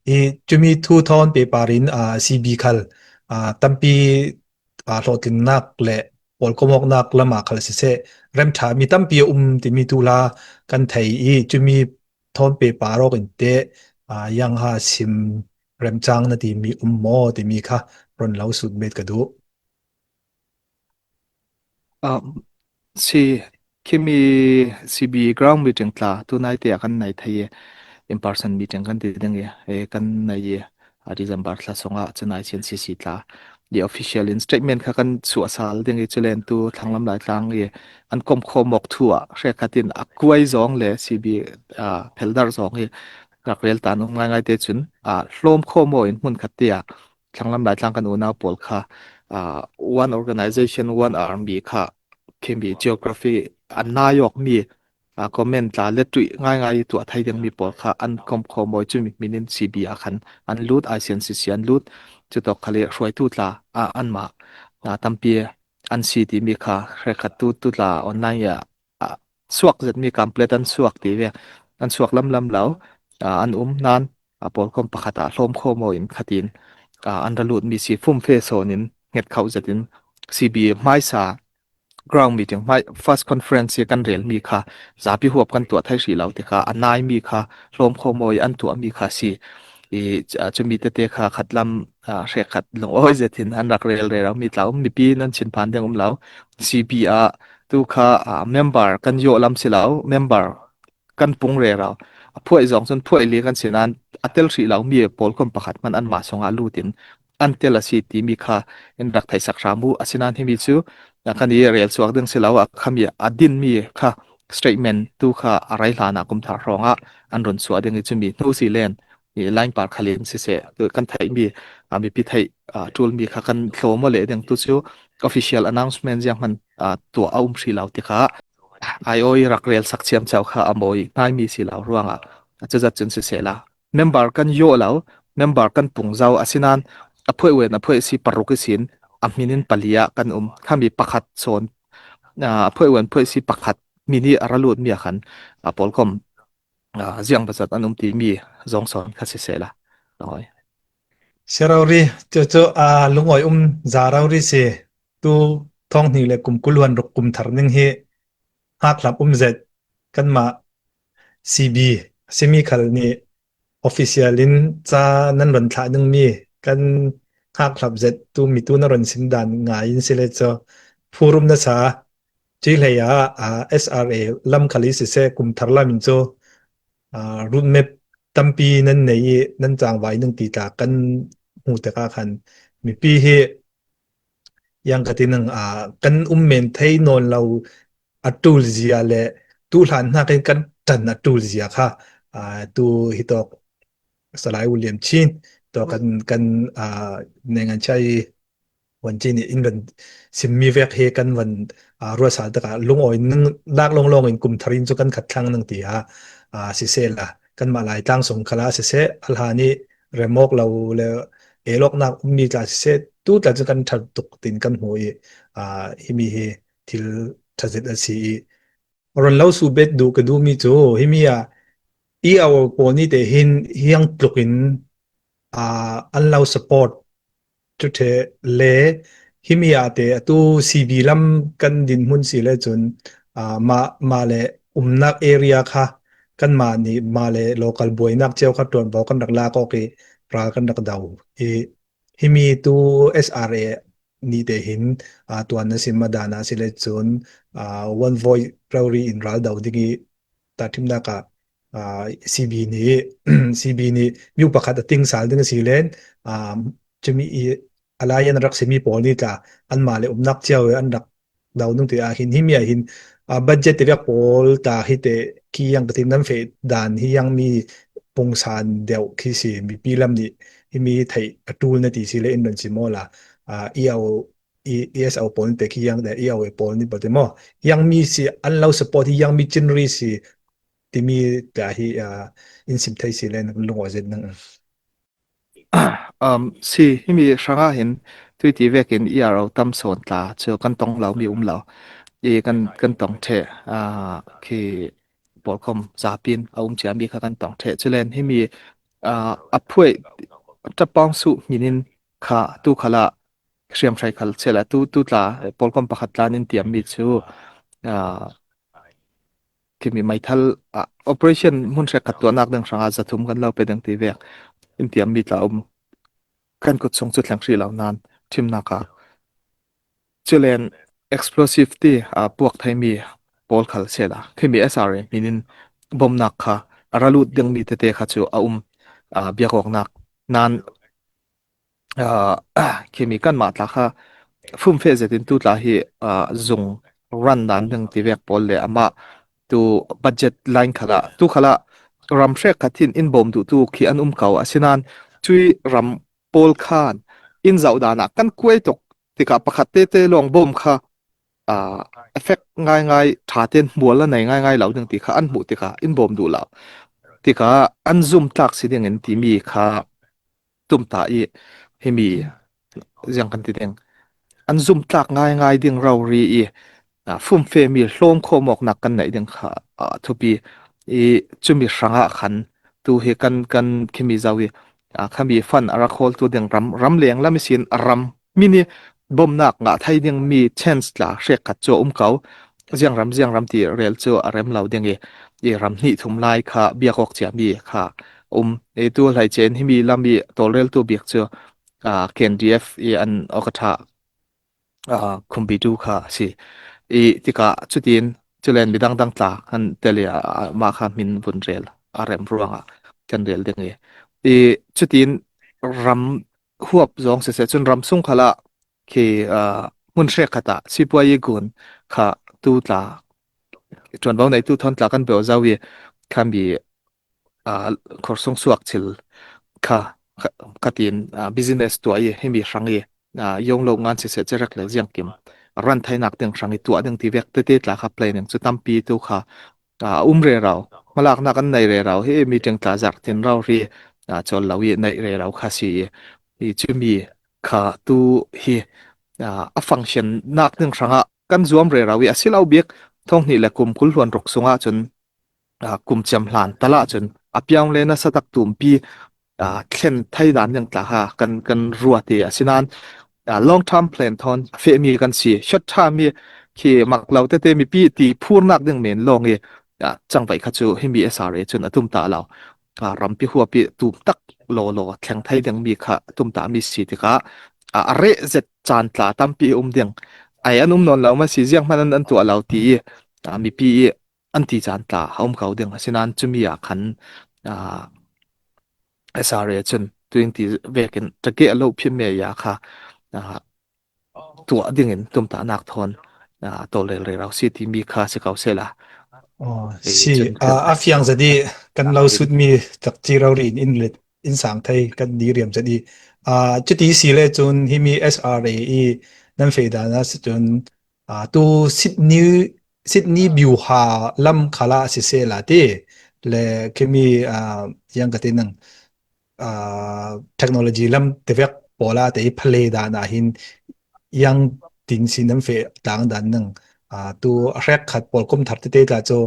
I cumi thu thawn paper in CB khal tampi hlawhtlinnak le pawlkomawknak lam ah khal siseh remtha mi tampi a um timi tu la kan thei i cumi thawn paper awk in te yang ha sim remchang na timi um maw timi kha ron lo sut met ka duh. Si khimi CB ground meeting tla tunai te ah kan nei thei i in person meeting kan ti ding i e kan nei i a December thla songah chennai CNCC tla the official in statement kha kan chuah sal ding i chulen tu thlanglam lai tlang i an kom kho mok thu ah hre khatin a kuai zong le CB pheldar zong hi rak rel tan um ngai ngai te chun a hlawm kho mo in hmun khat te ah Thlanglam Laitlang kan unau pawl kha uh, one organization one army kha khimi geography an nayok mi uh, comment tla le tui ngai ngai tu thai ding mi pawl kha an kom kho moi chu mi minin CB a khan an lut ICNCC an lut chu tok khali hruai tu tla a an ma na tampi an si ti mi kha hrekhat tu tu tla online ya suak zet mi complete an suak ti ve an suak lam lam lo an um nan pawl kom pakhat ah hlawm kho mo in khatin an ra lut mi si fum fe son in nget khau zet in CB hmaisa ground meeting hmai first conference hi kan rel mi kha zapi huap kan tuah thai hri lo ti kha anai mi kha hlawm kho moi an tuah mi kha si i chumi tete kha khatlam hre khat lung oi zethin an rak rel re mi tlau mipi nan chin phan ding um lo CB a tu kha member kan yo lam si lo member kan pung re rau a phuai zong cun phuai li kan si nain a tel hrih lo mi pawl kom pakhat man an mah songah lutin an tel a si ti mi kha in rak thei sak hram u asinain himi cu kan i rel chuak ding si lo a khami a din mi kha statement tu kha a rai hlan ah kum thar hrawng ah an run chuah ding i cumi hnu si len i line par khalin si se kan theih mi mipi theih tul mi kha kan thlawm le ding tu cu official announcement ziang man tuah a um hri lo ti kha IOE rak rel sak chiam chau kha a mawi hnaimi si lo ruangah cuzat cun siseh la member kan yo lo member kan pung zau asinan a phuai wen a phuai si paruk i sin a min in palia kan um khami pakhat sawn a phuai wen phuai si pakhat mini a ralut mi khan a polkom ziang bazat an um ti mi zong son kha si se la oi. Serauri cu cu a lungoi um za rauri si Tu thonghnih le kum kul huan ruk kum thar ning hi ngakhlap um zet kanmah CB a simi khal nih official in ca nan ron thlah dingmi kan ngakhlap zet tu mitu na ron sim dan ngai in sile cu phurum na sa Ci hlei ah SRA lam khal i siseh kum thar lam in cu roadmap tampi nan nei i nan cangvai nan ti tla kan hmu tikah khan mipi hi Yang ka ti nang kan um men thei nawn lo a tul zia le tu hlan hna kan kan tan a tul zia kha tu hi tok Salai William Chin to kan kan ne ngan chai wan chin in van simmi vek he kan van ruasal takah lungawi nang lak long long in kum tharin chu kan khat thlang nang ti ha si se la kan ma lai tlang sung khala si se alhani remok lo le eloknak ummi tla siseh tu tla cu kan ṭhat tuk tin kan hmu i himi hi thil ṭhazet a si i ron lo su bet du ka duhmi cu himi ah i our pawl nih te hin hiang tluk in an lo support Cuthe le himi ah te atu CB lam kan dinhmun si le cun mah mah le umnak area kha kanmah nih mah le local buainak cio kha ṭuanvo kan rak lak awk i ral kan rak do i himi tu SRA nih te hin tuan na sim a dan ah si le cun one voice rori in ral do ding i tahṭhimnak ah CB nih CB nih mi pakhat a ting sal ding a si len cumi i alliance rak simi pawl nih tla anmah le umnak cio an rak do nung ti ah hin hi mi ah hin budget te vek pawl ta hi te khi yang ka tin nan fe dan hi yang mi pungsan deuh khi si mipi lam nih hi mi thei a tul na ti si le in ron si mo la EO ESO pawl te khi yang de EO pawl nih te mo yang mi si an lo support hi yang mi chinri si timi ta hi in sim thei si le lung zet nang. Si himi hrangah hin tuiti vekin ERO tam sawn tla cu kan tong lo mi um lo i kan kan tong the khi polkom zapin a um cia mi kha kan tong the chulen himi. A phuai ṭapawng su hmin in kha tu khal ah hriamhrei khal chela tu tu tla pawlkom pakhat tlan in tiam mi cu khimi meithal operation hmun hrek khat tuahnak ding hrangah zathum kan lo pe ding ti vek in tiam mi tla um kan kut chung cu thleng hri lo nan thimnak ah Culen explosive ti aa puak thaimi pawl khal sela khimi SRA min in bawmnak kha a ra lut dingmi tete kha cu a um biakawknak nan khimi kanmah tla kha fumfe zetin tu tla hi zung ran dan ding ti vek pawl le amah tu budget line khala tu khala ram hrek khathin in bawm duh tu khi an um ko asinan cui ram pawl khan inn zoh dan ah kan kuai tuk tikah pakhat tete lawng bawm kha uh, effect ngaingai ṭha tein hmual a nei ngaingai lo ding ti kha an hmuh tikah in bawm duh lo tikah an zum tlak si ding in timi kha tumta i himi ziang kan ti ding an zum tlak ngaingai ding ro ri i fumfe mi hlawm khawm awknak kan neih ding kha thupi i cumi hrangah khan tu hi kan kan khimi zau i khami fund a rak hawl tu ding ram ram leng lam sin ram mini bomnak nga thai ding mi chance tla hrek khat chu um ko ziang ram ziang ram ti rel chu a rem lo ding i i ram hnih thum lai kha biakok chia mi kha um e tu hlai chen hi mi lam i tolrel tu biak chu KNDF i an okatha khumpitu kha a si. I tikah cutin culen midang dang tla kan tel i mah kha min vun rel a rem ruangah kan rel ding i. I cutin ram huap zong siseh cun ram sung khal ah khi hmun hrek khat ah sipuayi gun kha tu tla ṭuanvo neitu thon tla kan beo zau i khan bi khorsung suak thil kha katin business tuah i himi hrang i yong lo ngan siseh cerek le ziang kim ran thainak ding hrang i tuah ding ti vek tete tla kha planning cu tampi tu kha um re rau malak nak an nei re rau hi meeting tla zak tin rau ri chol lo i nei re rau kha si i chumi kha tu hi a function nak ding hranga kan zuam re rau i asilo bik thong hnih le kum kul hluan ruk sungah cun kum ciam hlan tal ahcun a piang le nasa tak tumpi thlen thai dan yang tla ha kan kan ruat i asinain long term plan thon fehmi kan si short term mi khi mak lo tete mipi ti phurnak ding men long i changvai kha chu himi SRA chun atum ta lo rampi huapi tum tak lo lo thleng thai ding mi kha tum ta mi si tikah a re zet caan tla tampi um ding ai an um non lo ma si ziang hman an tuah lo ti mipi an ti caan tla a um ko ding asinain cumi ah khan SRA cun tuin ti vekin ṭake a lo phim me ya kha tuah ding in tumtahnak thawn tawlrel re rau si timi kha si ko sela. Si a fiang zadi kan lo sut mi tak chi ro ri in let in sang thei kan di riam zadi chuti si le cun himi SRA i nan fe dan a si cun Tu Sydney Sydney Byuha lam khala siseh la ti le khimi yang ka ti nang technology lam tevek pola te i phale dan ah hin yang tin sin nam fe tlang dan nang tu hrek khat pawl kum thar tete tla chu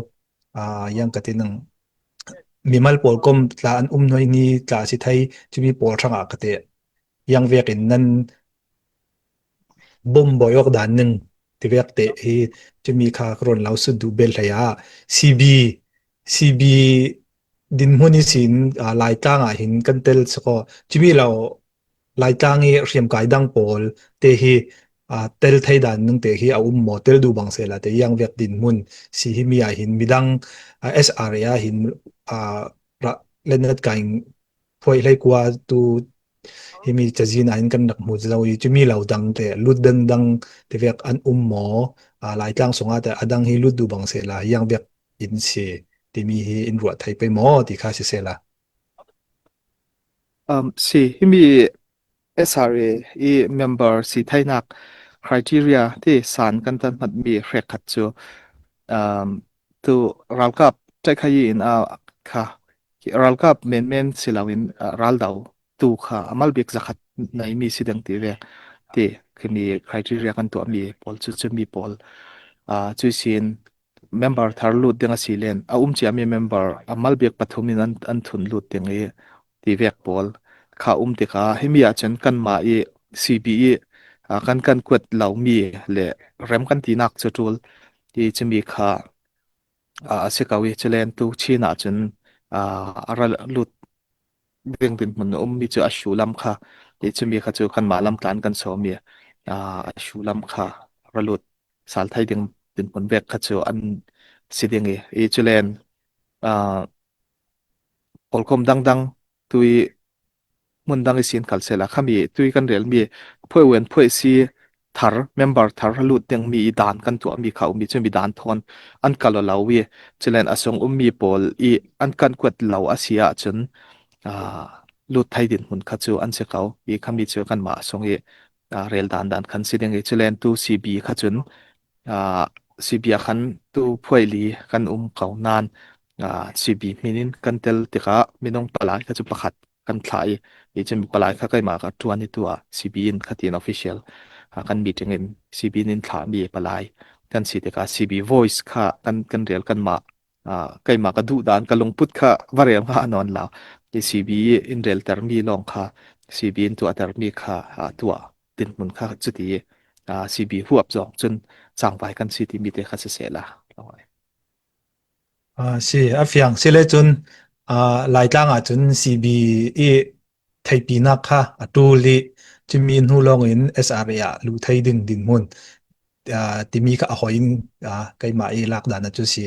yang ka ti nang mimal pawl kom tla an um noi ni tla si thai chumi pawl hrangah ka te yang vek in nan Bombawi awk dan ning tivek te hi cumi kha ka rawn lo sut duh bel hlei ah CB CB dinhmun i sin Laitlang ah hin kan tel sakaw cumi lo Laitlang i hriamkai dang pawl te hi tel thei dan ning te hi a um maw tel duh bang sela te yang vek dinhmun si hi mi ah hin midang SRA ah hin lenat kaing phuai hlei kua tu himi cazin ah hin kan rak hmu lo i cumi lo dang te lut dang dang te vek an um maw Laitlang sungah te adang hi lut du bang se la yang vek in si timi hi in ruah thei pe maw ti kha si se la. Si himi SRA i member si thainak criteria ti san kan tan hmat mi hrek khat cu tu ralkap ṭaikhayi in a kha ralkap menmen si loin raldo tu kha amal bik zakhat neimi si ding ti ve ti khimi criteria kan tuahmi pawl cu cumi pawl cui sin member thar lut ding a si len a um ciami member amal bik pathum in an thun lut ding i. Ti vek pawl kha um tikah himi ahcun kanmah i CB i kan kan kuat lomi le rem kan tinak cu ṭul ti cumi kha a si ko i culen tu Chin ahcun a ra lut ding dinhmun a ummi cu a sullam kha ti cumi kha cu kanmah lamtlan kan sawmi a sullam kha ra lut sal thai ding dinhmun vek kha cu an si ding i i culen Pawlkom dangdang tui hmun dang i sin kal sehla khami tui kan relmi phuai phuai si thar member thar lut dingmi i dan kan tuahmi kha ummi cu mi dan thawn an kal lo i culen a sung ummi pawl i an kan kuat lo a si ahcun lut thai din hmun kha cu an si ko i khami cu kanmah sung i rel dan dan khan si ding i culen tu CB kha cun CB ah khan tu phuaili kan um ko nain CB min in kan tel tikah minung palai kha cu pakhat kan thlah i hi cun palai kha keimah ka ṭuan i tu ah CB in khatin official kan meeting in CB in thlahmi palai kan si tikah CB voice kha kan kan rel kanmah keimah ka duh dan ka lungput kha va rel hnga anon lo. CB in reltermi lawng kha CB in tuahtermi kha tuah dinhmun kha cuti CB huap zong cun cangvai kan si timi te kha siseh la. Si a fiang sile cun Laitlang ah cun CB i theipinak kha a tul i cumi hnu lawng in SRA ah lu thei ding dinhmun timi kha a hoi in keimah i lak dan cu si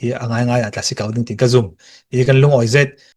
i a ngaingai ah tla si ko ding tin ka zum i kan lung oi zet.